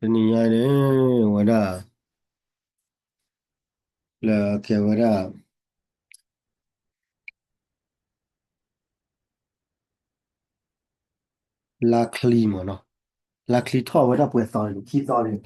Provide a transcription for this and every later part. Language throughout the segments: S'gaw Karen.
တနံၤညါအံၤန့ၣ် ဝဲဒၣ် လၢကဲဝဲဒၣ် လါချံမ့ၢ်နီၤ, လါချံထီၣ်ဝဲဒၣ်ပှဲၤသီန့ၣ် ခံသီန့ၣ်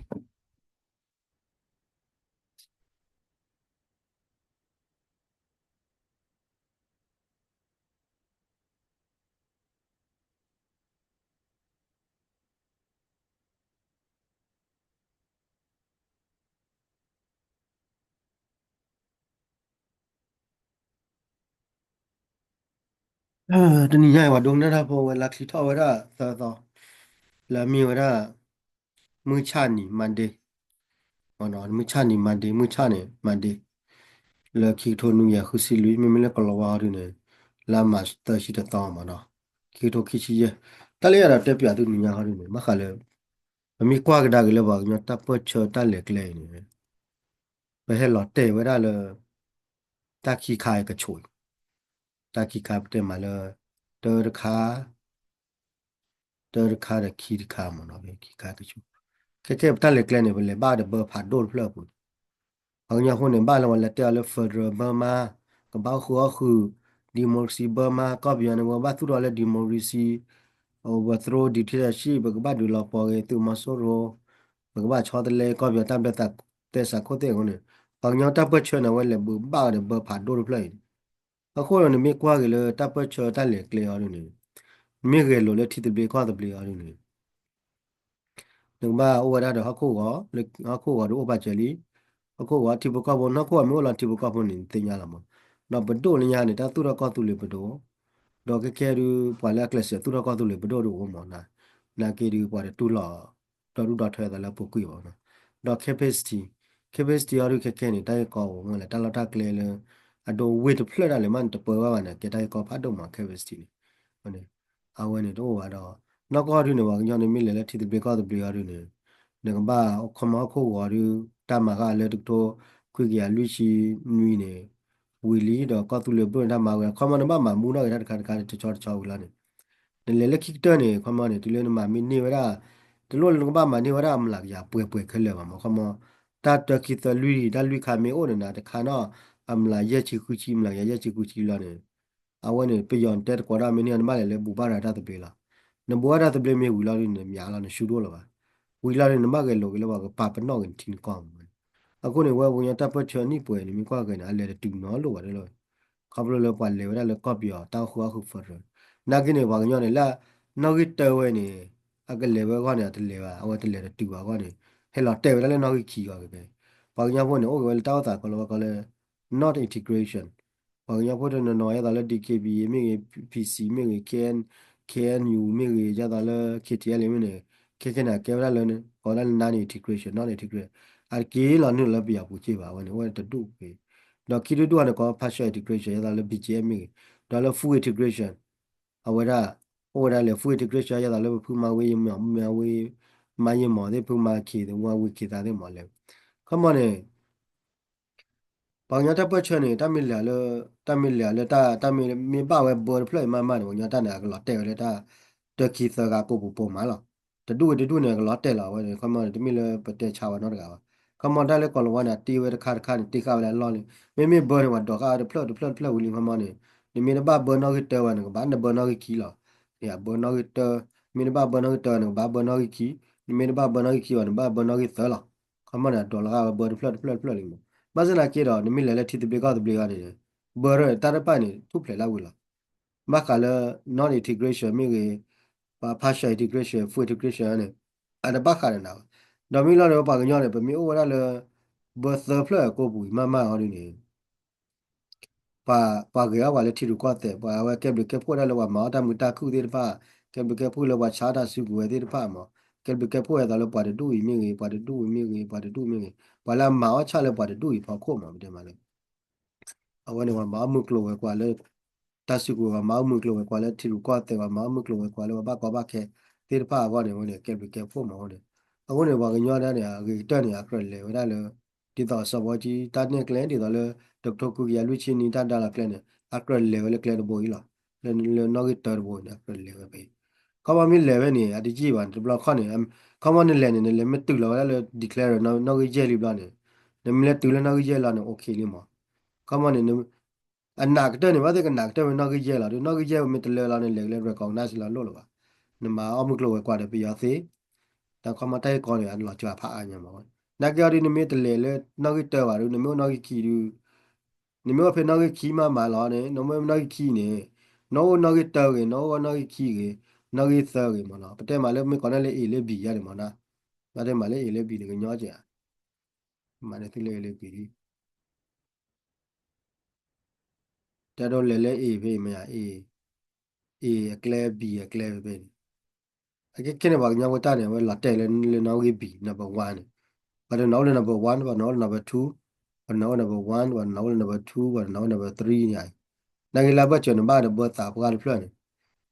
တနံၤညါအံၤ ပှၤဒိကနၣ်တၢ်ဖိဝဲလါချံထီၣ်ဝဲဒၣ်သၢသီ, လၢအမ့ၢ်ဝဲဒၣ် မုၢ်ဆၣ်နံၤ Monday, မုၢ်ဆၣ်နံၤ Monday, မုၢ်ဆၣ်န့ၣ် Monday, လၢခံကထိနွံကယၤဃုဆံလွံၢ်, မ့မ့ၢ်လၢကီၤလၤဝါအီၤဒုန့ၣ် လါမၢ်ၡးသၢဆံတသီမ့ၢ်နီၤ, ခံကထိခံဆံယဲၢ်, တၢ်လၢယအဲၣ်ဒိးတဲပၠးသုတနံၤညါအံၤဒုန့ၣ် ဘၣ်ဃးလၢ ပမ့ၢ်ကွၢ်ကဒါက့ၤလၢပှၤကညီတၢ်ပၢၢ်ဆၢတၢ်လဲၤကျဲအံၤန့ၣ် ပဟဲလီၤတဲာ်ဝဲဒၣ်လၢ တၢ်ခံခါအံၤကဆိးအံၤ, တၢ်ခံခါပတဲမးလၢ တၢတခါ, တၢတခါဒီးခံတခါမ့ၢ်နီၤ, ခံခါကဆိး, ခဲခဲပတၢ်လဲၤကျဲန့ၣ် ပလဲၤဘၣ်ဒီးဘၢဖးဒိၣ်တဖျၢၣ်အပူၤန့ၣ် ပှၤကညီဖိန့ၣ် ဘၣ်လၢပှၤလဲၤတဲအီၤလၢ federal Burma, ကဘၣ်အိၣ်ဃုာ်အီၣ်ဃုာ်, democracy Burma, ကီၢ်ပယီၤန့ၣ် ပကဘၣ်သူၣ်ထီၣ်လၢ democracy, overthrow dictatorship, ပကဘၣ်ဒုးလီၤပှီၤက့ၤသုးမီၤစိရိၤ, ပကဘၣ်ဆီတလဲကီၢ်ပယီၤတၢ်ဘျၢသးစးခိၣ်သ့ၣ်အဃိန့ၣ်, ပှၤကညီတၢ်ပၢၢ်ဆၢန့ၣ် အဝဲလဲၤဘၣ်ဒီးဘၢဖးဒိၣ်တဖျၢၣ်အံၤန့ၣ်, အဃိန့ၣ် နမ့ၢ်ကွၢ်က့ၤလၢတၢ်ပၢၢ်ဆၢတၢ်လဲၤကျဲအံၤဒုန့ၣ် နမ့ၢ်ဂဲၤလိာ်လၢထံသဘျ့ကီၢ်သဘျ့အံၤဒုန့ၣ် နကဘၣ်အိၣ်ဝဲဒၣ်ဒီးဟီၣ်ခိၣ်ဂီၤ, လၢဟီၣ်ခိၣ်ဂီၤဒုအိၣ်ပာ်စၢၤလံ, ဟီၣ်ခိၣ်ဂီၤထံဖိကီၢ်ဖိ, ဟီၣ်ခိၣ်ဂီၤမ့ၢ်အိၣ်လီၤထံဖိကီၢ်ဖိန့ၣ် နသ့ၣ်ညါလီၤမး, ဒီးပဒိၣ်လၢညါန့ၣ် တၢ်သူၣ်ထီၣ်ကီၢ်သူလ့ၤပဒိၣ်, ဒီးခဲခဲဒု ပှၤလၢအကျဲးစၢးသူၣ်ထီၣ်ကီၢ်သူလ့ၤပဒိၣ်ဒုအိၣ်မး, နာ်က့ဒုပှၤတတူၢ်လိာ် ဒီဒူၣ်ဒီထၢသးလၢအပူၤကွံာ်ဘၣ်နီၤ, ဒီး capacity, capacity အံၤဒုခဲခဲန့ၣ် တၢ်ဂ့ၢ်ကီအိၣ်မးလဲၣ်, တၢ်လီၢ်တၢ်ကျဲလၢ အဒိဝ့ၢ်တဖျၢၣ်ဒၣ်လဲာ်မးန့ၣ် တပၢဝဲဘၣ်န့ၣ် ကဲတၢ်ဂ့ၢ်ကီဖးဒိၣ်မး capacity န့ၣ် အဝဲန့ၣ်တအိၣ်ဘၣ်ဒီး နီၢ်ကီၢ်ဒုန့ၣ် ပှၤကညီန့ၣ်မ့ၢ်လဲၤလၢထံသဘျ့ကီၢ်သဘျ့အံၤဒုန့ၣ် နကဘၣ်ခီမီဟီၣ်ခိၣ်ဂီၤဒု တၢ်မၤဃာ်လၢတကထိခွံကယၤလွံၢ်ဆံနွံန့ၣ် ဝံၤလံဒီးကီၢ်သူလ့ၤပဒိၣ်န့ၣ် တၢ်မၤဝဲ ခီမီနဘၣ်မၤမူထီၣ်က့ၤတၢ်တခါတခါတဆီတဆီဝံၤလီၤန့ၣ် နလဲၤလၢခံကတၢၢ်န့ၣ် ခီမီန့ၣ် တုၤလၢနမၤမ့ၢ်န့ၢ်ဝဲဒၣ် တလိၣ်လၢနကဘၣ်မၤန့ၢ်ဝဲဒၣ်အမျးကယၤပှဲၤပှဲၤခဲလၢာ်ဘၣ်မး ခီမီ တၢ်တၢခံသၢလွံၢ် တၢ်လွံၢ်ခါမ့ၢ်အိၣ်န့ၣ် နတခါနီၣ် အမျးယဲၢ်ဆံဃုဆံ မျးကယၤယဲၢ်ဆံဃုဆံလီၤန့ၣ် အဝဲန့ၣ် ပယီၤတဲသကိးဒၣ်မ့ၢ်န့ၢ် နဘၣ်လဲၤလၢဘူးဘၣ်ရၤတၢ်သဘျ့လီၤ. နဘူးဘၣ်တၢ်သဘျ့မ့ၢ်ဝံၤလီၤဒုန့ၣ် နမျးလီၤ နဆူၣ်ဒိၣ်လီၤဘၣ်. ဝံၤလီၤဒုန့ၣ် နဘၣ်ဂဲၤလိာ်က့ၤလၢပှၤကပာ်ပနီၣ်က့ၤနထံနကီၢ်မး. အဃိန့ၣ် ဝဲပှၤကညီတၢ်ပၢၢ်ဆၢနံၣ်ပှဲၤန့ၣ် မ့ၢ်ကွၢ်က့ၤန့ၣ် အလဲၤတတုၤနီတလိၣ်ဘၣ်ဒၣ်လီၤ. ခီဖျိလၢပှၤလဲၤဝဲဒၣ်လၢကီၢ်ပယီၤတၢ်အိၣ်ဃုာ်အီၣ်ဃုာ် federal နာ်က့န့ၣ် ပှၤကညီန့ၣ်လၢ နီၣ်ဂံၢ်တၢဝဲန့ၣ် အကလဲၤဝဲအဂီၢ်န့ၣ် အတလဲၤဘၣ် အဝဲတလဲၤတတုၤဘၣ်အဂီၢ်န့ၣ် ဟဲလီၤတဲာ်ဝဲဒၣ်လၢနီၣ်ဂံၢ်ခံအဂီၢ်က့ၤဖဲ ပှၤကညီဖိန့ၣ် အိၣ်က့ၤဝဲလၢတၢ်အိၣ်သးကီလၢဝဲကီလၢ North integration ပှၤကညီဖိတနီၤနီၤ ဒ်သိးလၢ D K B A မ့ၢ်ဂ့ၤ P C မ့ၢ်ဂ့ၤ K N K N U မ့ၢ်ဂ့ၤ ဒ်သိးလၢ K T L A မ့ၢ်န့ၣ် ခဲခဲန့ၣ် အကဲဝဲဒၣ်လၢ ကိးဝဲဒၣ်လၢ non integration non integration အတက့ၤလီၤနုာ်လၢပယီၤပူၤက့ၢ်ဘၣ် အဝဲန့ၣ် အိၣ်ဝဲတဒူၣ်က့ၤ ဒီးခံဒူၣ်ဒူၣ်အံၤန့ၣ် ကိး partial integration ဒ်သိးလၢ B G M မ့ၢ်ဂ့ၤ ဒီးလၢ full integration အဝဲဒၣ် အိၣ်ဝဲဒၣ်လၢ full integration ဒ်သိးလၢပဖုမၤဝ့ၤယမၤဝ့ၤ မၤယမၤသ့ၣ် ဖုမၤခ့သ့ၣ် မၤဝ့ၤခ့သးသ့ၣ်မးလဲၣ် ခီမီန့ၣ် ပှၤကညီတၢ်ပၢၢ်ဆၢန့ၣ် တၢ်မ့ၢ်လဲၤလၢ တၢ်မ့ၢ်လဲၤလၢတၢ် တၢ်မ့ၢ် မ့ၢ်ဘၣ်ဝဲဘၢတဖျၢၣ်အံၤမးမးန့ၣ် ပှၤကညီတၢ်န့ၣ် အကလီၤတဲာ်ဝဲလၢတၢ် တၢခံသၢဂၤကိးပူၤပိာ်မးလီၤ. တဒူၣ်ဝဲတဒူၣ်န့ၣ် အကလီၤတဲာ်လီၤ အဝဲန့ၣ် ခီမီန့ၣ် တမ့ၢ်လၢပတဲဆါဝဲနီတဂၤဘၣ်. ခီမီတၢ်လၢကီၤလၤဝါန့ၣ် အတ့ဝဲတခါတခါန့ၣ် တ့ဃာ်ဝဲလၢအလီၢ်လံ. မ့မ့ၢ်ဘၢန့ၣ် ပှၤဒိးဃာ်ဝဲတဖျၢၣ်တဖျၢၣ်တဖျၢၣ်ဝံၤလံ ခီမီန့ၣ် နမ့ၢ်တဘၣ်ဘၢနီၣ်ဂံၢ်တၢဝဲ နကဘၣ်နဘၢနီၣ်ဂံၢ်ခံလီၤ. နဘၢနီၣ်ဂံၢ်တၢ မ့ၢ်တဘၣ်ဘၢနီၣ်ဂံၢ်တၢ နကဘၣ်ဘၢနီၣ်ဂံၢ်ခံ, နမ့ၢ်တဘၣ်ဘၢနီၣ်ဂံၢ်ခံဘၣ် နဘၣ်ဘၢနီၣ်ဂံၢ်သၢလီၤ. ခီမီန့ၣ် အဒိးလီၤဃာ်ဝဲဘၢတဖျၢၣ်တဖျၢၣ်တဖျၢၣ်လံမး. ဘၣ်ဆၣ်သနာ်က့ဒီး နမ့ၢ်လဲၤလၢထံသဘျ့ကီၢ်သဘျ့အဂီၢ်န့ၣ် ဘၢထီၣ်န့ၣ် တၢ်တဖၣ်န့ၣ် ထူၣ်ဖျဲးလၢဝံၤလီၤ. ဘၣ်ဃးလၢ non integration မ့ၢ်ဂ့ၤ, ပှၤ partial integration, full integration န့ၣ် အတဘၣ်ဃးဒီးနၤဘၣ်. ဒီးမ့ၢ်လီၤန့ၣ် ပှၤကညီန့ၣ် ပမ့ၢ်အိၣ်ဝဲဒၣ်လၢ ဘၢသၢဖျၢၣ်အကိးပူၤအံၤမးမးအီၤဒ်န့ၣ် ပှၤ ပှၤဂဲၤအီၣ်ပှၤလၢထံရူၢ်ကီၢ်သဲး ပှၤအဝဲကဲဘျုးကဲဖှိၣ်ဒၣ်လၢပှၤမၤအီၣ်တၢ်မုာ်တၢ်ခုၣ်သ့ၣ်တဖၣ်, ကဲဘျုးကဲဖှိၣ်လၢပှၤဆါတၢ်စုကဝဲၤသ့ၣ်တဖၣ်မး, ကဲဘျုးကဲဖှိၣ်ဒ်သိးလၢပှၤတဒူၣ်အံၤမ့ၢ်ဂ့ၤ, ပှၤတဒူၣ်အံၤမ့ၢ်ဂ့ၤ, ပှၤတဒူၣ်အံၤမ့ၢ်ဂ့ၤ, ပှၤလၢအမၤအီၣ်ဆၣ်လၢပှၤတဒူၣ်အံၤဖီခိၣ်မး ပတဲမးလၢ အဝဲန့ၣ် ပှၤမၤအီၣ်မုၢ်ကျိၤဝဲၤကွာ်လၢ တၢ်စုကဝဲၤ ပှၤမၤအီၣ်မုၢ်ကျိၤဝဲၤကွာ်လၢ ထံရူၢ်ကီၢ်သဲး ပှၤမၤအီၣ်မုၢ်ကျိၤဝဲၤကွာ်လၢ ပှၤဘၣ်ကီဘၣ်ခဲသ့ၣ်တဖၣ်အဂီၢ်န့ၣ် အဝဲန့ၣ် ကဲဘျုးကဲဖှိၣ်မးအဃိန့ၣ်, အဃိန့ၣ် ပှၤကညီဒၣ်န့ၣ် အဂ့ၤကတၢၢ်န့ၣ် အကြၢးလဲၤဝဲဒၣ်လၢ ဒ်သိးစီၤဘီကၠံ တၢ်နဲၣ်ကျဲ ဒ်သိးလၢ တကထိခွံကယၤလွံၢ်ဆံနွံ တၢ်ဒါလီၤကျဲန့ၣ် အကြၢးလဲၤဝဲလၢကျဲတဘိအံၤလီၤ. လၢ လၢနီၣ်ဂံၢ်တၢတဘိန့ၣ် အကြၢးလဲၤဝဲဖဲအံၤ ခီမီမ့ၢ်လဲၤဖဲန့ၣ် အတယံာ်ဘၣ်န့ၣ် တဘျီခီန့ၣ် ခီမီနလဲၤန့ၣ် နလဲၤမ့ၢ်တုၤလီၤဝဲဒၣ်လၢ declare နီၣ်ဂံၢ်ယဲၢ်လံဘျီန့ၣ် နမ့ၢ်လဲၤတုၤလၢနီၣ်ဂံၢ်ယဲၢ်လီၤန့ၣ် okay လံမး. ခီမီန့ၣ် အနးကတၢၢ်န့ၣ် ဘၣ်သ့ၣ်ကနးကတၢၢ်ဝဲနီၣ်ဂံၢ်ယဲၢ်လီၤ ဒီးနီၣ်ဂံၢ်ယဲၢ်မ့ၢ်တလၢလီၤန့ၣ် လဲၤကလၢ recognize လီၤလိၣ်လၢၤဘၣ်. နမၤအီၣ်မုၢ်ကျိၤဝဲၤကွာ်ဒီးပယီၤသ့ တၢ်ခီမီတၢ်ဂ့ၢ်ကီန့ၣ် အလီၤစှၤဖးအါညါမး. နာ်က့အီၤဒုး နမ့ၢ်တလဲၤလၢနီၣ်ဂံၢ်တၢဘၣ်ဒုး နမ့ၢ်အိၣ်နီၣ်ဂံၢ်ခံဒုး နမ့ၢ်အိၣ်ဖဲနီၣ်ဂံၢ်ခံမးမးလီၤန့ၣ် နမ့ၢ်အိၣ်နီၣ်ဂံၢ်ခံန့ၣ် နအိၣ်နီၣ်ဂံၢ်တၢဂ့ၤ နအိၣ်နီၣ်ဂံၢ်ခံဂ့ၤ နီၣ်ဂံၢ်သၢဂ့ၤမးနီၤ ပတဲမးလၢမ့ၢ်ကိးန့ၣ်လၢ A လၢ B ယါန့ၣ်မးနီၤ ပတဲမးလၢ A လၢ B န့ၣ်ကညီကဲး မၤန့ၢ်သုလၢ A လၢ B တဲဒိးလဲၤလၢ A ဖဲအံၤမ့ၢ်ဧါ A, A အကျဲ B အကျဲဖဲန့ၣ် အခဲခဲန့ၣ် ပှၤကညီဖိတၢ်န့ၣ် အဝဲလီၤတဲာ်လၢနီၣ်ဂံၢ် B number one န့ၣ် ပှၤတနီၤအိၣ်လၢ number one ပှၤနီၤအိၣ်လၢ number two ပှၤနီၤအိၣ်လၢ number one ပှၤနီၤအိၣ်လၢ number two ပှၤနီၤအိၣ် number three န့ၣ် နာ်က့လၢအဘၢၣ်စၢၤန့ၣ် ဘၣ်ဒီးဘၢသးပှၢ်တဖျၢၣ်န့ၣ်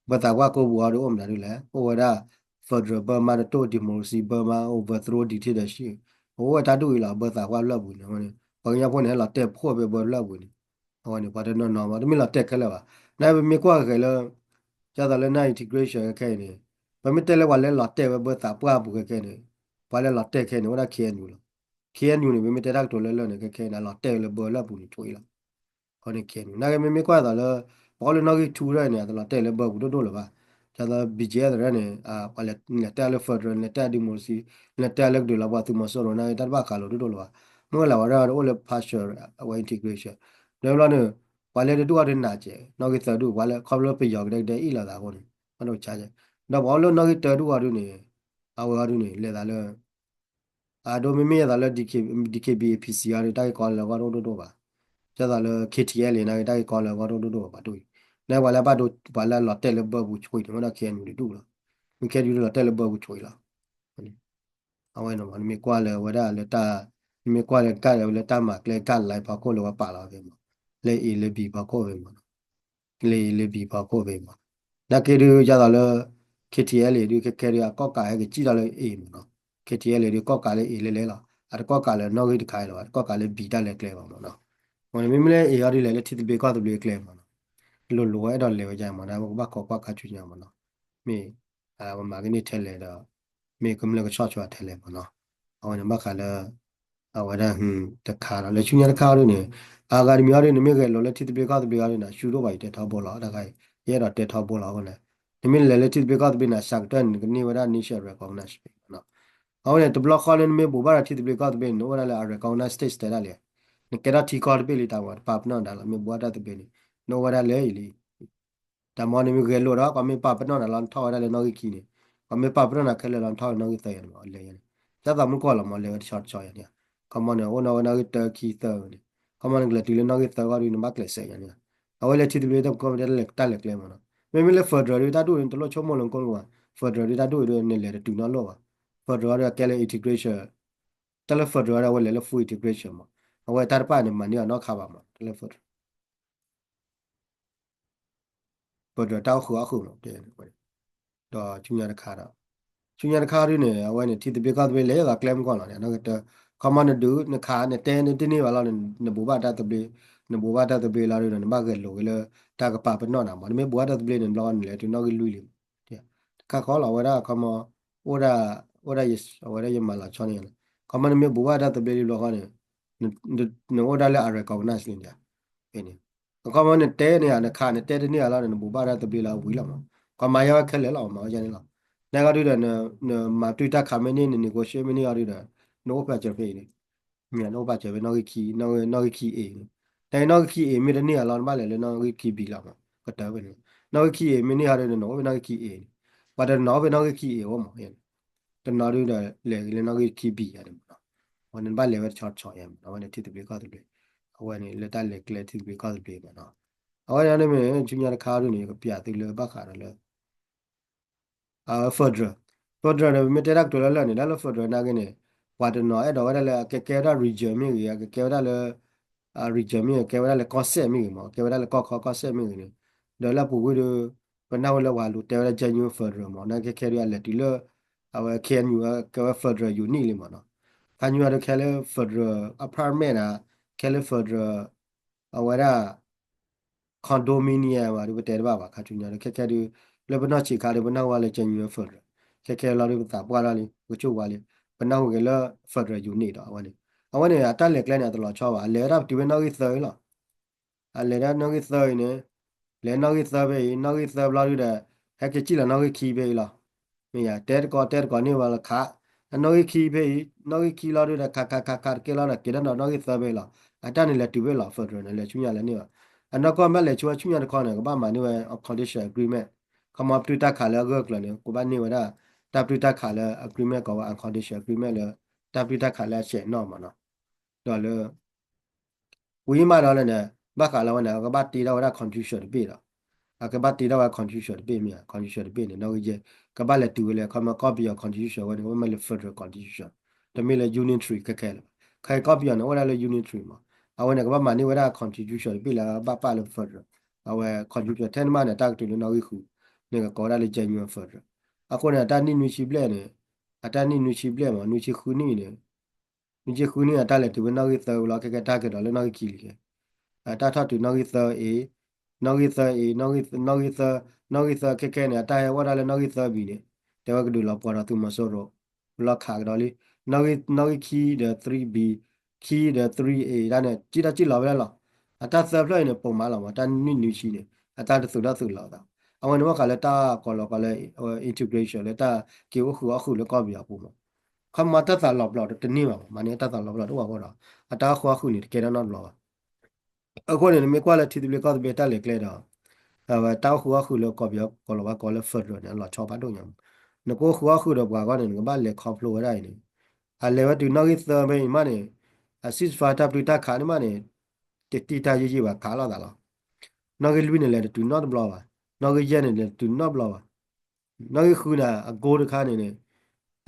ဘၢသးပှၢ်ကိးပူၤအီၤဒီးအိၣ်မနုၤဒ်လဲၣ် အိၣ်ဝဲဒၣ် federal ဘၢမါတတိၢ် democracy ဘၢမါ overthrow dictatorship အိၣ်ဝဲတၢ်ဒူၣ်အံၤလီၤ ဘၢသးပှၢ်ဖျၢၣ်ပူၤန့ၣ် ပှၤကညီဖိန့ၣ် ဟဲလီၤတဲာ်ဖှိၣ်ဖဲဘၢဖျၢၣ်ပူၤန့ၣ် အဝဲန့ၣ် ပှၤတနီၤနီၤမး တမ့ၢ်လီၤတဲာ်ခဲလၢာ်ဘၣ် နပမ့ၢ်ကွၢ်ဃဲၤလၢ ဒ်သိးလၢန integration ခဲခဲအံၤန့ၣ် ပမ့ၢ်တဲလၢပှၤလၢလီၤတဲာ်ဝဲဘၢသးပှၢ်ပူၤခဲခဲန့ၣ် ပှၤလၢလီၤတဲာ်ခဲန့ၣ် အိၣ်ဒၣ် K N U လီၤ K N U န့ၣ် ပမ့ၢ်တဲတၢ်ကတိၤလၢလၢာ်န့ၣ် ခဲခဲန့ၣ် အလီၤတဲာ်လၢဘၢလၢပူၤန့ၣ်ဆိအံၤလီၤ အဃိန့ၣ် K N U နာ်က့မ့မ့ၢ်ကွၢ်သိးလၢ ပှၤအိၣ်လၢနီၣ်ဂံၢ်ထူတဖၣ်န့ၣ် အတလီၤတဲာ်လၢဘၢပူၤဒိၣ်ဒိၣ်လၢၤဘၣ် ဒ်သိး B G F တဖၣ်န့ၣ် ပှၤလဲၤတဲလၢ federal လဲၤတဲ democracy လဲၤတဲလၢကဒုးလီၤပှၤသုးမီၤစိရိၤနာ်က့ တၢ်တဘၣ်ဃးလိာ်ဒိၣ်ဒိၣ်လၢၤဘၣ် မ့ၢ်လၢဝဲဒၣ်အိၣ်လၢ partial အဝဲ integration ဒီးဘျီန့ၣ် ပှၤလၢတဒူၣ်အီၤဒုးနးကဲး နီၣ်ဂံၢ်သၢဒူၣ် ပှၤလၢခီဖျိပယီၤကဒဲကဒဲအ့ၣ်လိာ်သးအဃိန့ၣ် ဘၣ်ဒိဆါကဲး ဒီးပှၤအိၣ်လၢနီၣ်ဂံၢ်တၢဒူၣ်အီၤဒုးန့ၣ် အဝဲအီၤဒုးန့ၣ် လဲၤသးလၢ အဒိမ့မ့ၢ်ယသးလၢ D K B A P C အီၤဒုး တၢ်ဂ့ၢ်ကီလၢအဂီၢ်ဒိၣ်ဒိၣ်ဒိၣ်ဘၣ် ယသးလၢ K T L န့ၣ် နာ်က့တၢ်ဂ့ၢ်ကီလၢအဂီၢ်ဒိၣ်ဒိၣ်ဒိၣ်ဘၣ်ပှၤဒိၣ်အံၤ နပှၤလၢဘၣ်ဒိ ပှၤလၢလီၤတဲာ်လၢဘၢပူၤဆိအံၤန့ၣ် မ့ၢ်ဒီး K N U ဒုးလီၤ မ့ၢ် K N U ဒုးလီၤတဲာ်လၢဘၢပူၤဆိအံၤလီၤ အဝဲန့ၣ်မး နမ့ၢ်ကွၢ်လၢဝဲဒၣ်လၢတၢ် နမ့ၢ်ကွၢ်လၢကၣ်လၢတၢ်မၤကျဲကၣ်လၢဖီခိၣ်လၢပှၤပာ်လီၤက့ၤမး လၢ A လၢ B ဖီခိၣ်ဝဲမး လၢ A လၢ B ဖီခိၣ်ဝဲမး နာ်က့ဒုးယသးလၢ K T L ဒုး ခဲခဲဒုး အကီၣ်ကးဟဲက့ၤစံၣ်ထီၣ်လၢ A မးနီၤ K T L ဒုး ကီၣ်ကးလၢ A လဲၤလဲၤလီၤ အတကီၣ်ကးလၢနီၣ်ဂံၢ်တခါအံၤလီၤ အတကီၣ်ကးလၢ B တၢ်လဲၤကျဲဘၣ်မးနီၤ အဝဲန့ၣ် မ့မ့ၢ်လၢ A အီၤဒုးလဲၤလၢထံသဘျ့ကီၢ်သဘျ့အကျဲမးနီၤ လိၤလိၤဝဲအဲၣ်ဒိးလဲၤဝဲဒ်မးနီၤ ပကဘၣ်ခိးကွၢ်ခါဆူညါမးနီၤ မ့ၢ် ပမၤကန့ၢ်ထဲလဲၣ်ဒီး မ့ၢ်ကမျၢၢ်ကဆီၣ်ဆိထဲလဲၣ်မးနီၤ အဝဲန့ၣ်ဘၣ်ဃးလၢ အဝဲဒၣ်တခါဒီး လၢဆူညါတခါအီၤဒုးန့ၣ် အဂၤတမံၤအီၤဒုး နမ့ၢ်ဂဲၤလိာ်လၢထံသဘျ့ကီၢ်သဘျ့အီၤဒုးန့ၣ် ဆူဒိၣ်ဘၣ်ယတဲထီဘိလီၤ တခါအံၤ ယအဲၣ်ဒိးတဲထီဘိလီၤအဃိန့ၣ် နမ့ၢ်လဲၤလၢထံသဘျ့ကီၢ်သဘျ့န့ၣ် စှၤကတၢၢ်န့ၣ် နကန့ၢ်ဝဲဒၣ် nation recognition မးနီၤ အဃိန့ၣ် တဘျီဃီလၢ နမ့ၢ်ဘူးဘၣ်ဒီးထံသဘျ့ကီၢ်သဘျ့န့ၣ် နအိၣ်ဝဲဒၣ်လၢအ recognize state တဲဒၣ်လံ နကဲထီၣ်ထံကီၢ်တဘ့ၣ်လံတၢ်မး တပာ်ပနီၣ်နၤလီၤ မ့ၢ်ဘူးဘၣ်တၢ်သဘျ့န့ၣ် နအိၣ်ဝဲဒၣ်လၢအံၤလံ တၢ်မ့ၢ်နမ့ၢ်ဂဲၤလိာ်ဒီး ပှၤမ့ၢ်ပာ်ပနီၣ်နၤလီၤ နထီၣ်ဝဲဒၣ်လၢနီၣ်ဂံၢ်ခံန့ၣ် ပှၤမ့ၢ်ပာ်ပနီၣ်နၤခဲလၢာ်လီၤ နထီၣ်ဝဲနီၣ်ဂံၢ်သၢယၤန့ၣ်မး လဲၤယၤန့ၣ် တၢ်သးမုၣ်ကီၢ်လီၤမး လဲၤဝဲတဆီတဆီယၤန့ၣ် ခီမီန့ၣ် အိၣ်နီၣ်ဝဲနီၣ်ဂံၢ်တၢခံသၢန့ၣ် ခီမီနကလဲၤတုၤလၢနီၣ်ဂံၢ်သၢဂီၢ်ဒုး နဘၣ်ကျဲးစၢးယၤန့ၣ် အဝဲလၢထံသဘျ့တၢ်ပကီၢ်မ့ၢ်တဲတၢ်လဲၤကျဲမးနီၤ မ့မ့ၢ်လၢ federal ဒုး တၢ်ဒူၣ်န့ၣ် တလိၣ်ဆိကမိၣ်လၢကိၣ်လၢဝါ federal ဒုး တၢ်ဒူၣ်အံၤဒုး နလဲၤတတုၤနီတလိၣ်ဘၣ် federal ဒုး အကဲလၢ integration တၢ်လၢ federal ဒုး အဝဲလဲၤလၢ full integration မး အဝဲတၢ်တဖၣ်န့ၣ် မၤန့ၢ်အီၤနီတခါဘၣ်မး တၢ်လၢ federal ပဒိးတၢ်အိၣ်ဃုာ်အီၣ်ဃုာ်မး တဲ ဒီးဆူညါတခါဒီး ဆူညါတခါဒုးန့ၣ် အဝဲန့ၣ် ထံသဘျ့ကီၢ်သဘျ့လဲၤယသးကျဲမုၢ်ကီၢ်လီၤန့ၣ် အနီၢ်ကတၢၢ် ခီမီနဒုး နခး နတဲ နတန့ၢ်ဘၣ်လီၤန့ၣ် နဘူးဘၣ်တၢ်သဘျ့ နဘူးဘၣ်တၢ်သဘျ့လီၤဒုးဒီး နဘၣ်ဂဲၤလိာ်က့ၤလၢ တၢ်ကပာ်ပနီၣ်နၤမး နမ့ၢ်ဘူးဘၣ်တၢ်သဘျ့န့ၣ် ဘျီန့ၣ် လဲၤတုၤနီၣ်ဂံၢ်လွံၢ်လံ တခါဃီလီၤ အဝဲဒၣ်ခီမီ အိၣ်ဒၣ် အိၣ်ဒၣ် အဝဲဒၣ်ယမၤလီၤဆီန့ၣ် ခီမီနမ့ၢ်ဘူးဘၣ်တၢ်သဘျ့လံဘျီဃီန့ၣ် နအိၣ်ဒၣ်လၢအ recognize လံန့ၣ် အခီမီနတဲန့ၣ် နခးနတဲတန့ၢ်အလီၢ်န့ၣ် နဘူးဘၣ်တၢ်သဘျ့လၢအဝံၤလီၤမး ကီမၤယါဝဲခဲလၢာ်လီၤ မၤဝဲယါန့ၣ်လီၤ နဂီၢ်ဒုးဒီး နမၤတွံၢ်တၢ်ခးမ့ၢ်န့ၢ် န negotiate မ့ၢ်န့ၢ်အီၤဒုးဒီး နအိၣ်ပာ်စၢၤဖဲအံၤန့ၣ် နအိၣ်ပာ်စၢၤဖဲနီၣ်ဂံၢ်ခံ နီၣ်ဂံၢ်ခံ A န့ၣ် တၢ်အံၤနီၣ်ဂံၢ်ခံ A မ့ၢ်တန့ၢ်အလီၢ် နဘၣ်လဲၤလၢနီၣ်ဂံၢ်ခံ B လီၤမး ကတၢၢ်ဖဲန့ၣ် နီၣ်ဂံၢ်ခံ A မ့ၢ်န့ၢ်အီၤဒုး နအိၣ်ဖဲနီၣ်ဂံၢ်ခံ A န့ၣ် ပှၤတနီၤအိၣ်ဖဲနီၣ်ဂံၢ်ခံ A အိၣ်မး တနီၤဒုးဒီး လဲၤက့ၤလၢနီၣ်ဂံၢ်ခံ B ယါန့ၣ်မးနီၤ အဝဲန့ၣ်ဘၣ်လဲၤဝဲတဆီတဆီယါမးနီၤ အဝဲန့ၣ်ထံသဘျ့ကီၢ်သဘျ့ အဝဲန့ၣ်လၢတၢ်လဲၤကျဲထံသဘျ့ကီၢ်သဘျ့မးနီၤ အဝဲန့ၣ်မ့ၢ်ဆူညါတခါဒုးန့ၣ် ယကပျးသုလၢဘၣ်ဃးဒီးလၢ federal federal န့ၣ် ပမ့ၢ်တဲတၢ်ကတိၤလၢလၢာ်န့ၣ် တၢ်လၢ federal နာ်က့န့ၣ် ပှၤတနီၤအဲၣ်ဒိးဝဲဒၣ်လၢအကကဲဝဲဒၣ် region မ့ၢ်ဂ့ၤ အကကဲဝဲဒၣ်လၢ region မ့ၢ်ဂ့ၤ ကဲဝဲဒၣ်လၢကီၢ်စဲၣ် မ့ၢ်ဂ့ၤမး ကဲဝဲဒၣ်လၢကီၢ်ခီကီၢ်စဲၣ် မ့ၢ်ဂ့ၤန့ၣ် ဒီးလၢအပူၤကွံာ်ဒီး ပနၢ်ဟူလၢပှၤလူၤတဲဝဲဒၣ် genuine federal မး နာ်က့ခဲဒုးအလဲၤတုၤလၢ အဝဲ K N U ကဲဝဲ federal unit လံမးနီၤ ခါညါဒီးခဲလၢ federal apartment နၤ ခဲလၢ federal အဝဲဒၣ် condominium ဘၣ်ဒုး ပတဲတဘၣ်ဘၣ် ခါဆူညါဒီး ခဲခဲဒုး လၢပနီၢ်ဆံးခါဒီး ပနၢ်ဟူဝဲလၢ genuine federal ခဲခဲလီၤဒီး ပသးပှၢ်ထီၣ်လံ ပကဆိၣ်ဝါလံ ပနၢ်ဟူက့ၤလၢ federal unit ဒီးအဝဲန့ၣ် အဝဲန့ၣ် အတၢ်လဲၤကျဲန့ၣ် အတလီၤဆီဘၣ် အလဲၤဝဲဒၣ်ပတုၤဖဲနီၣ်ဂံၢ်သၢအံၤလီၤ. အလဲၤဒၣ်နီၣ်ဂံၢ်သၢအံၤန့ၣ် လဲၤနီၣ်ဂံၢ်သၢဖဲအံၤ နီၣ်ဂံၢ်သၢဘျီဒုဒီး ဟဲက့ၤစံၣ်လီၤနီၣ်ဂံၢ်ခံဖဲအံၤလီၤ. မ့ၢ်ယါ တဲတကိးတဲတကိးန့ၢ်ဝဲလၢခး အနီၣ်ဂံၢ်ခံဖဲအံၤ နီၣ်ဂံၢ်ခံလီၤဒုဒီး ခးခးခးခးတကဲလီၤဒီး က့ၤဒၣ်နီၣ်ဂံၢ်သၢဖဲအံၤလီၤ. အတၢ်န့ၣ်လဲၤတုၤဖဲလီၤ federal န့ၣ် လဲၤဆူညါလၢန့ၢ်ဘၣ်. အနီၢ်ကီၢ်မ့ၢ်လဲၤဆူဝဲဆူညါတခီန့ၣ် ကဘၣ်မၤန့ၢ်ဝဲ conditional agreement ခီမီပတုာ်တၢ်ခးလၢအဂၢၢ်ကျၢၤန့ၣ် ကဘၣ်န့ၢ်ဝဲဒၣ် တၢ်ပတုာ်တၢ်ခးလၢ agreement ကိးဝဲ unconditional agreement လၢ တၢ်ပတုာ်တၢ်ခးလၢအဆဲးနီၣ်မးနီၤ. ဒီးလၢ ဝံၤမးဒီးလၢန့ၣ် ဘၣ်ဃးလၢဝဲန့ၣ် အကဘၣ်တ့ထီၣ်ဝဲဒၣ် constitution တဘ့ၣ်ဒီး အကဘၣ်တ့ထီၣ်ဝဲ constitution တဘ့ၣ်မ့ၢ် constitution တဘ့ၣ်န့ၣ် နီၣ်ဂံၢ်ယဲၢ် ကဘၣ်လဲၤတုၤဝဲလၢ ခီမီကီၢ်ပယီၤ constitution ဝဲန့ၣ် ကဘၣ်မ့ၢ်လၢ federal constitution တမ့ၢ်လၢ unitary ခဲခဲလၢာ်ဘၣ်. ခဲအံၤကီၢ်ပယီၤန့ၣ် အိၣ်ဝဲဒၣ်လၢ unitary မး အဝဲန့ၣ် ကဘၣ်မၤန့ၢ်ဝဲဒၣ် constitution တဘ့ၣ်လၢဘၣ်ပာ်လၢ federal အဝဲ constitution ထဲန့ၣ်မးန့ၣ် တၢ်ကတိၤလၢနီၣ်ဂံၢ်ဃုန့ၣ် ကကိးဝဲဒၣ်လၢ genuine federal အဃိန့ၣ် အတၢ်နံၣ်နွံဆံဘျဲၣ်န့ၣ် အတၢ်နံၣ်နွံဆံဘျဲၣ်မး နွံဆံဃုနံၣ်န့ၣ် နွံဆံဃုနံၣ် အတၢ်လဲၤတုၤဝဲနီၣ်ဂံၢ်သၢဝံၤလီၤ ခဲကဲတၢ်ကဒီးလၢနီၣ်ဂံၢ်ခံလံခဲ အတၢ်ထီၣ်တုၤနီၣ်ဂံၢ်သၢအံၤ နီၣ်ဂံၢ်သၢအံၤ နီၣ်ဂံၢ်သၢ နီၣ်ဂံၢ်သၢခဲခဲန့ၣ် အတၢ်ဟဲဝဲဒၣ်လၢနီၣ်ဂံၢ်သၢဘံၤန့ၣ် တဲဝဲကဒုးလီၤပှီၤဒီးသုးမီၤစိရိၤ လီၤခးကဒီးလံ နီၣ်ဂံၢ်ခံဒီး three B ခံဒီး three A ဒၣ်န့ၣ် စံၣ်ထီၣ်စံၣ်လီၤဝဲဒၣ်လီၤ. အတၢ်သၢဖျၢၣ်အံၤန့ၣ် ပိာ်မးလီၤမး တၢ်နံၣ်နွံဆံန့ၣ် အတၢ်တသုးထီၣ်သုးလီၤသး အဝဲန့ၣ်ဘၣ်ဃးလၢတၢ်ကိးလီၤကိးလၢ integration လၢတၢ်က့ၤအိၣ်ဃုာ်အီၣ်ဃုာ်လၢကီၢ်ပယီၤအပူၤမး ခီမီတၢ်သးလီၤပျီတန့ၢ်ဘၣ်မး မၤန့ၢ်တၢ်သးလီၤပျီတအိၣ်ဘၣ်အဃိဒီး အတၢ်အိၣ်ဃုာ်အီၣ်ဃုာ်န့ၣ် တကဲထီၣ်နီတဘျီဘၣ်. အဃိန့ၣ် နမ့ၢ်ကွၢ်လၢထံသဘျ့ကီၢ်သဘျ့တၢ်လဲၤကျဲဒီး အဝဲတၢ်အိၣ်ဃုာ်အီၣ်ဃုာ်လၢကီၢ်ပယီၤကိးလီၤဘၣ်ကိးလၢ federal န့ၣ် အလီၤဆီဖးဒိၣ်ညါမး နကအိၣ်ဃုာ်အီၣ်ဃုာ်ဒီးပှၤဂီၢ်န့ၣ် နကဘၣ်လဲၤခီဖျိဝဲဒၣ်အံၤန့ၣ် အလဲၤဝဲတုၤနီၣ်ဂံၢ်သၢဖဲအံၤမးန့ၣ် အ ceasefire တၢ်ပတုာ်တၢ်ခးန့ၣ်မးန့ၣ် တတံၢ်တၢ်ယံာ်ယံာ်ဘၣ်ခးလိာ်သးလီၤ. နီၣ်ဂံၢ်လွံၢ်န့ၣ် လဲၤတတုၤနီတဘျီဘၣ်. နီၣ်ဂံၢ်ယဲၢ်န့ၣ် လဲၤတတုၤနီတဘျီဘၣ်. နီၣ်ဂံၢ်ဃုန့ၣ် အ goal တခါန့ၣ်န့ၣ်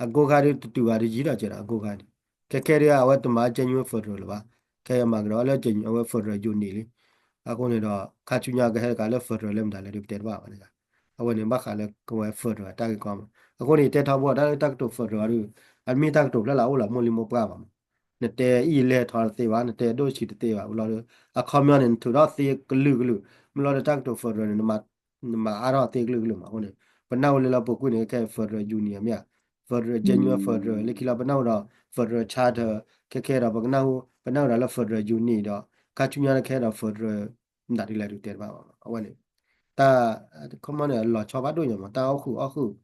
အ goal ခါဒုးတတုၤဘၣ်ဒုးယံၤဒီးကဲဒီးအ goal ခါန့ၣ် ခဲခဲဒုး အဝဲတမၤ genuine federal လၢၤဘၣ်. ခဲအံၤမၤကဒီးလၢ genuine အဝဲ federal unit လံ. အဃိန့ၣ်ဒီး ခါဆူညါကဟဲတကးလၢ federal လၢမတၤလဲၣ်ဒုးပတဲတဘၣ်ဘၣ်န့ၣ် အဝဲန့ၣ်ဘၣ်ဃးလၢကဝဲ federal တၢ်ဂ့ၢ်ကီမး. အဃိန့ၣ် ယတဲထီဘိတၢ်လၢတၢ်ကတိၤ federal ဒုး အမ့ၢ်တၢ်ကတိၤဖျၢၣ်လၢအအိၣ်လီၤမိၢ်လံမိၢ်ပှၢ်ဘၣ်မး. နတဲအံၤလဲၤထီၣ်တသ့ဘၣ် နတဲဒိၣ်ဆံးတသ့ဘၣ် ဘျီဒီး အခီပညီန့ၣ် နထုးထီၣ်သ့ကလုာ်ကလုာ် မ့ၢ်လီၤဒီးတၢ်ကတိၤ federal န့ၣ် နမၤအါထီၣ်သ့ကလုာ်ကလုာ်မး အဃိန့ၣ် ပနၢ်ဟူလၢလၢပူၤကွံာ်န့ၣ် ခဲ federal unit မ့ၢ်ဧါ federal genuine federal လၢခံလီၤပနၢ်ဟူဒီး federal charter ခဲခဲဒီးပကနၢ်ဟူ ပနၢ်ဟူဒီးလၢ federal unit ဒီး ခါဆူညါလၢခဲဒီး federal မတၤဒ်လဲၣ်ဒုးတဲတဘၣ်ဘၣ်မး အဝဲန့ၣ် တၢ် ခီမီန့ၣ် လီၤဆီဖးဒိၣ်ညါမး တၢ်အိၣ်ဃုာ်အီၣ်ဃုာ်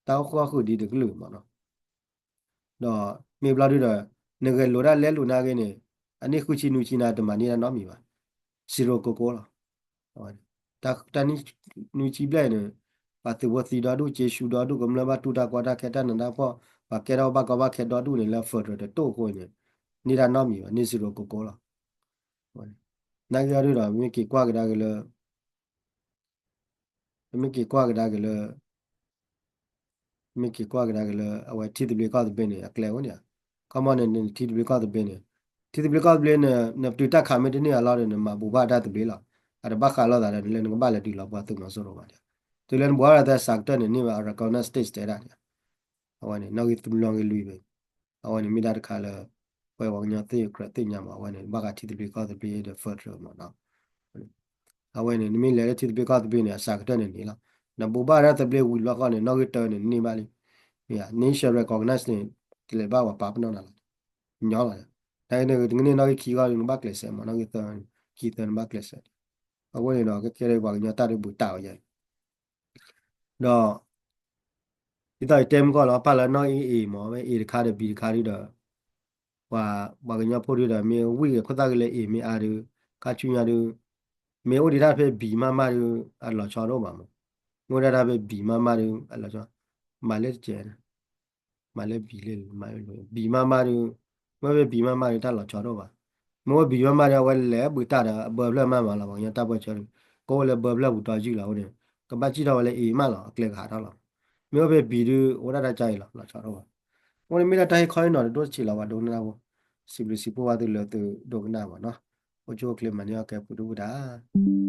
တၢ်အိၣ်ဃုာ်အီၣ်ဃုာ်ဒ်တကလုာ်မးနီၤ ဒီးမ့ၢ်ဘျီဒုဒီး နဂဲၤလိာ်ဒၣ်လဲလိာ်နၤဂ့ၤန့ၣ် အနံၣ်ဃုဆံနွံဆံနၤတမၤန့ၢ်ဒၣ်နီတမံၤဘၣ် zero ကိကိလီၤ. တၢ်နံၣ်နွံဆံဘျဲၣ်အံၤန့ၣ် ပှၤသုးဖိသံဒီဒူၣ် က့ၤဆူဒီဒူၣ် ကမျၢၢ်ဘၣ်တူၢ်တၢ်ကီတၢ်ခဲတၢ်နးတၢ်ဖှီၣ် ပှၤကဲထီၣ်ဘၣ်ကီဘၣ်ခဲဒီဒူၣ်န့ၣ် လၢ federal တတိၢ်အဃိန့ၣ် န့ၢ်ဒၣ်နီတမံၤဘၣ် န့ၢ် zero ကိကိလီၤ. နာ်က့အီၤဒုဒီး မ့ၢ်က့ၤကွၢ်ကဒါက့ၤလၢ မ့ၢ်က့ၤကွၢ်ကဒါက့ၤလၢ မ့ၢ်က့ၤကွၢ်ကဒါက့ၤလၢ အဝဲထံသဘျ့ကီၢ်သဘျ့န့ၣ် အကျဲအိၣ်န့ၣ်ဧါ. ခီမီန့ၣ် နထံသဘျ့ကီၢ်သဘျ့န့ၣ် ထံသဘျ့ကီၢ်သဘျ့န့ၣ် နပတုာ်တၢ်ခးမ့ၢ်တန့ၢ်အလီၢ်ဒီး နမၤဘူးဘၣ်တၢ်သဘျ့လီၤ. အတဘၣ်ဃးလိာ်သးဒီး လၢနကဘၣ်လဲၤတုၤလီၤပှၤသုးမီၤစိရိၤဘၣ်န့ၣ်ဧါ. တုၤလၢနဘူးဘၣ်တၢ်သဘျ့စှၤကတၢၢ်န့ၣ် န့ၢ်ဘၣ် recognize state တဲဒၣ်န့ၣ်ဧါ. အဝဲန့ၣ် နီၣ်ဂံၢ်သၢနီၣ်ဂံၢ်လွံၢ်ဖဲ အဝဲန့ၣ်မ့ၢ်ဒၣ်တခါလၢ ပဝဲပှၤကညီသ့ၣ်ကြၢးသ့ၣ်ညါမး အဝဲန့ၣ် ဘၣ်ဃးထံသဘျ့ကီၢ်သဘျ့ဒီး federal မးနီၤ. အဝဲန့ၣ် နမ့ၢ်လဲၤလၢထံသဘျ့ကီၢ်သဘျ့န့ၣ် အစှၤကတၢၢ်န့ၣ်န့ၣ်လီၤ. နဘူးဘၣ်တၢ်သဘျ့ဝံၤတဘျီဃီန့ၣ် နီၣ်ဂံၢ်တၢန့ၣ် နန့ၢ်ဘၣ်လံ. မ့ၢ်ဧါ န initial recognize န့ၣ် တလဲၤဘၣ်ပှၤပာ်ပနီၣ်နၤလီၤ. ညီလီၤ. တၢ်ဂ့ၢ်န့ၣ် နကန့ၢ်နီၣ်ဂံၢ်ခံဂီၢ် နဘၣ်ကျဲးစၢးမး နီၣ်ဂံၢ်သၢ ခံသၢနဘၣ်ကျဲးစၢး. အဃိန့ၣ်ဒီး ကဲကဲလၢပှၤကညီတၢ်ဒုးဘူးတၢ်ဝဲယဲၢ် ဒီး ဒ်သိးယတဲမုၢ်ကီၢ်လီၤ ပာ်လၢနီၣ်ဂံၢ် A မး မ့ၢ် A တခါဒီး B တခါဒုဒီး ပှၤ ပှၤကညီဖိဒုဒီး မ့ၢ်ဝံၣ်ဂ့ၤခိၣ်သၣ်ဂ့ၤလၢ A မ့ၢ်အါဒု ခါဆူညါဒု မ့ၢ်အိၣ်ဒံးတၢ်ဖဲ B မးမးဒု အလီၤဆီတအိၣ်ဘၣ်မး မ့ၢ်အိၣ်ဒၣ်တၢ်ဖဲ B မးမးဒု အလီၤဆီ မၤလၢတကဲး မၤလၢဘံၤလၢ ဘံၤမးမးဒီး မ့ၢ်ဝဲဘံၤမးမးဒီး တၢ်လီၤဆီတအိၣ်ဘၣ်. မ့ၢ်ဝဲဘံၤမးမးဒီး အဝဲလဲၤဘုးတၢ်ဒီး အဘၢဖျၢၣ်မးမးလီၤ ပှၤကညီတၢ်ပၢဆှၢဒီး ကအိၣ်ဝဲလၢဘၢဖျၢၣ်ပူၤတီယုၢ်လီၤအဃိန့ၣ် ကဘၣ်စံၣ်ထီၣ်ဝဲလၢအ့ၤမးလီၤ အကျဲကဟးထီၣ်လီၤ. မ့ၢ်ဝဲဖဲဘံၤဒု အိၣ်ဒၣ်တၢ်ကါအံၤလီၤ လီၤဆီတအိၣ်ဘၣ်. အဃိန့ၣ်မ့ၢ်ဒၣ်တၢ်ဟ့ၣ်ခီဟ့ၣ်နီၤတဒိၣ်တဆံးလီၤ ပှၤဒိကနၣ်ဖိ စံးဘျုးစံးဖှိၣ်ဘၣ်သုလၢသုဒိကနၣ်မးနီၤ. အိၣ်ဆူၣ်အိၣ်ချ့မၤန့ၢ်အီၣ်ကဲပူၤဒုပူၤတၢ်